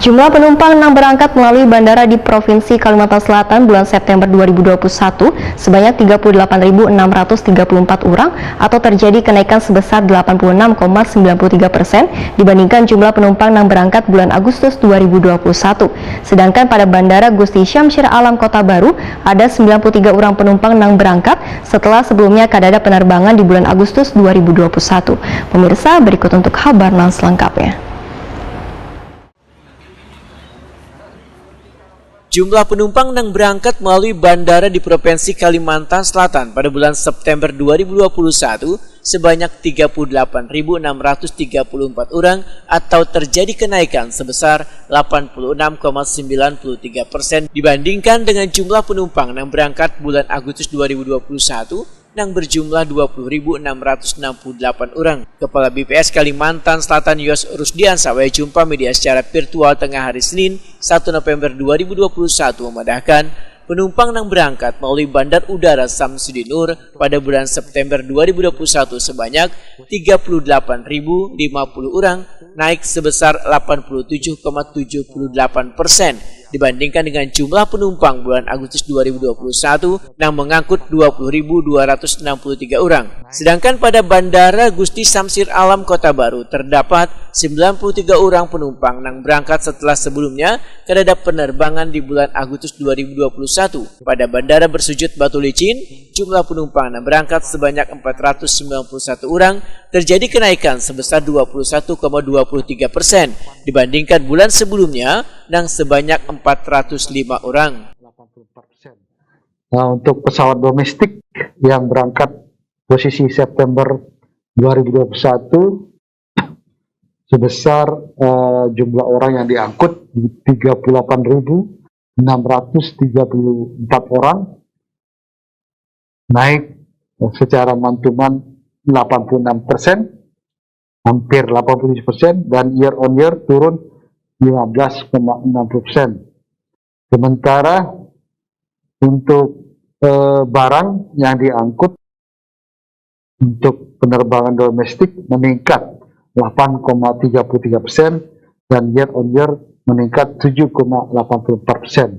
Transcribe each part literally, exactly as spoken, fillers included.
Jumlah penumpang nang berangkat melalui bandara di Provinsi Kalimantan Selatan bulan September dua ribu dua puluh satu sebanyak tiga puluh delapan ribu enam ratus tiga puluh empat orang atau terjadi kenaikan sebesar delapan puluh enam koma sembilan puluh tiga persen dibandingkan jumlah penumpang nang berangkat bulan Agustus dua ribu dua puluh satu. Sedangkan pada Bandara Gusti Syamsir Alam Kota Baru ada sembilan puluh tiga orang penumpang nang berangkat setelah sebelumnya kadada penerbangan di bulan Agustus dua ribu dua puluh satu. Pemirsa, berikut untuk kabar nang selengkapnya. Jumlah penumpang nang berangkat melalui bandara di Provinsi Kalimantan Selatan pada bulan September dua ribu dua puluh satu sebanyak tiga puluh delapan ribu enam ratus tiga puluh empat orang atau terjadi kenaikan sebesar delapan puluh enam koma sembilan puluh tiga persen dibandingkan dengan jumlah penumpang nang berangkat bulan Agustus dua ribu dua puluh satu nang berjumlah dua puluh ribu enam ratus enam puluh delapan orang. Kepala B P S Kalimantan Selatan Yos Rusdiansa wayah jumpa media secara virtual tengah hari Senin, satu November dua ribu dua puluh satu, memadahkan penumpang nang berangkat melalui Bandar Udara Samsudinur pada bulan September dua ribu dua puluh satu sebanyak tiga puluh delapan ribu lima puluh orang, naik sebesar delapan puluh tujuh koma tujuh puluh delapan persen dibandingkan dengan jumlah penumpang bulan Agustus dua ribu dua puluh satu nang mengangkut dua puluh ribu dua ratus enam puluh tiga orang. Sedangkan pada Bandara Gusti Samsir Alam Kota Baru terdapat sembilan puluh tiga orang penumpang nang berangkat setelah sebelumnya kadada penerbangan di bulan Agustus dua ribu dua puluh satu. Pada Bandara Bersujud Batu Licin, jumlah penumpang nang berangkat sebanyak empat ratus sembilan puluh satu orang, terjadi kenaikan sebesar dua puluh satu koma dua puluh tiga persen dibandingkan bulan sebelumnya nang sebanyak empat ratus lima orang. Nah, untuk pesawat domestik yang berangkat posisi September dua ribu dua puluh satu sebesar eh, jumlah orang yang diangkut di tiga puluh delapan ribu enam ratus tiga puluh empat orang, naik secara mantuman delapan puluh enam persen, hampir delapan puluh tujuh persen, dan year on year turun lima belas koma enam puluh persen. Sementara untuk eh, barang yang diangkut untuk penerbangan domestik meningkat delapan koma tiga puluh tiga persen dan year on year meningkat tujuh koma delapan puluh empat persen.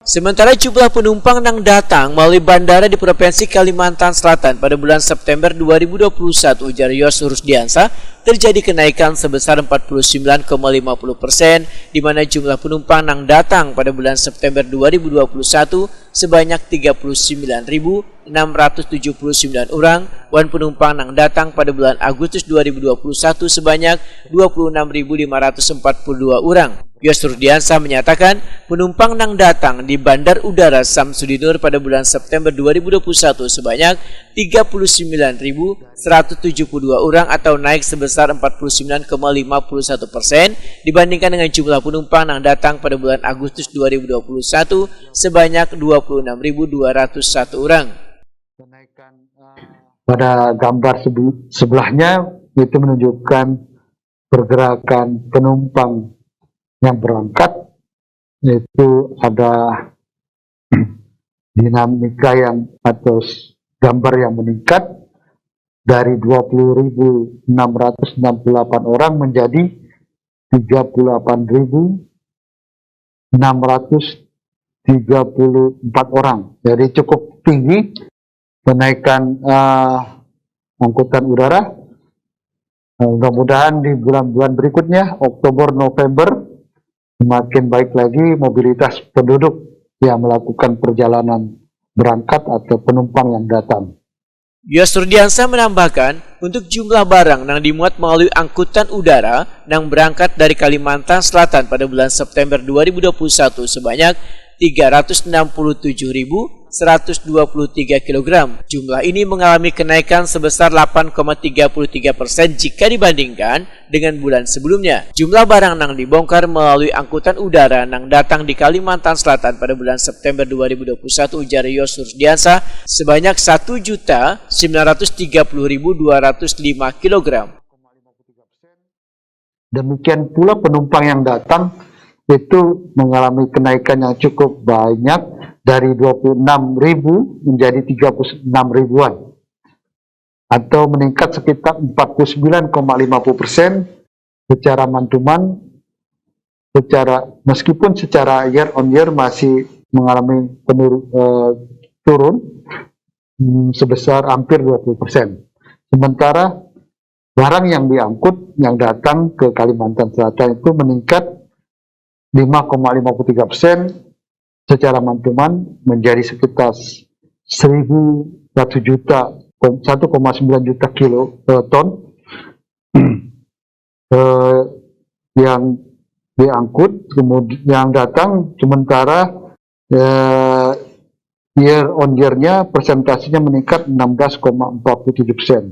Sementara jumlah penumpang nang datang melalui bandara di Provinsi Kalimantan Selatan pada bulan September dua ribu dua puluh satu, ujar Yos Rusdiansa, terjadi kenaikan sebesar empat puluh sembilan koma lima puluh persen, di mana jumlah penumpang nang datang pada bulan September dua ribu dua puluh satu sebanyak tiga puluh sembilan ribu enam ratus tujuh puluh sembilan orang, wan penumpang nang datang pada bulan Agustus dua ribu dua puluh satu sebanyak dua puluh enam ribu lima ratus empat puluh dua orang. Yos Rudiansah menyatakan, penumpang nang datang di Bandar Udara Samsudinur pada bulan September dua ribu dua puluh satu sebanyak tiga puluh sembilan ribu seratus tujuh puluh dua orang atau naik sebesar empat puluh sembilan koma lima puluh satu persen dibandingkan dengan jumlah penumpang nang datang pada bulan Agustus dua ribu dua puluh satu sebanyak dua puluh enam ribu dua ratus satu orang. Pada gambar sebelahnya itu menunjukkan pergerakan penumpang yang berangkat, yaitu ada dinamika yang atau gambar yang meningkat dari dua puluh ribu enam ratus enam puluh delapan orang menjadi tiga puluh delapan ribu enam ratus tiga puluh empat orang. Jadi cukup tinggi kenaikan uh, angkutan udara. Uh, mudah-mudahan di bulan-bulan berikutnya, Oktober, November, semakin baik lagi mobilitas penduduk yang melakukan perjalanan berangkat atau penumpang yang datang. Yos Rudiansa menambahkan, untuk jumlah barang yang dimuat melalui angkutan udara yang berangkat dari Kalimantan Selatan pada bulan September dua ribu dua puluh satu sebanyak tiga ratus enam puluh tujuh ribu seratus dua puluh tiga kilogram. Jumlah ini mengalami kenaikan sebesar delapan koma tiga puluh tiga persen jika dibandingkan dengan bulan sebelumnya. Jumlah barang yang dibongkar melalui angkutan udara yang datang di Kalimantan Selatan pada bulan September dua ribu dua puluh satu, ujar Yos Rusdiansa, sebanyak satu juta sembilan ratus tiga puluh ribu dua ratus lima kilogram. Demikian pula penumpang yang datang itu mengalami kenaikan yang cukup banyak dari dua puluh enam ribu menjadi tiga puluh enam ribuan atau meningkat sekitar empat puluh sembilan koma lima puluh persen secara mantuman secara, meskipun secara year on year masih mengalami penurun, eh, turun, hmm, sebesar hampir dua puluh persen. Sementara barang yang diangkut, yang datang ke Kalimantan Selatan itu meningkat lima koma lima puluh tiga persen secara month to month, menjadi sekitar seribu satu juta, satu koma sembilan juta kilo, eh, ton, eh, yang diangkut, kemudian yang datang, sementara, eh, year on year-nya persentasenya meningkat enam belas koma empat puluh tujuh persen.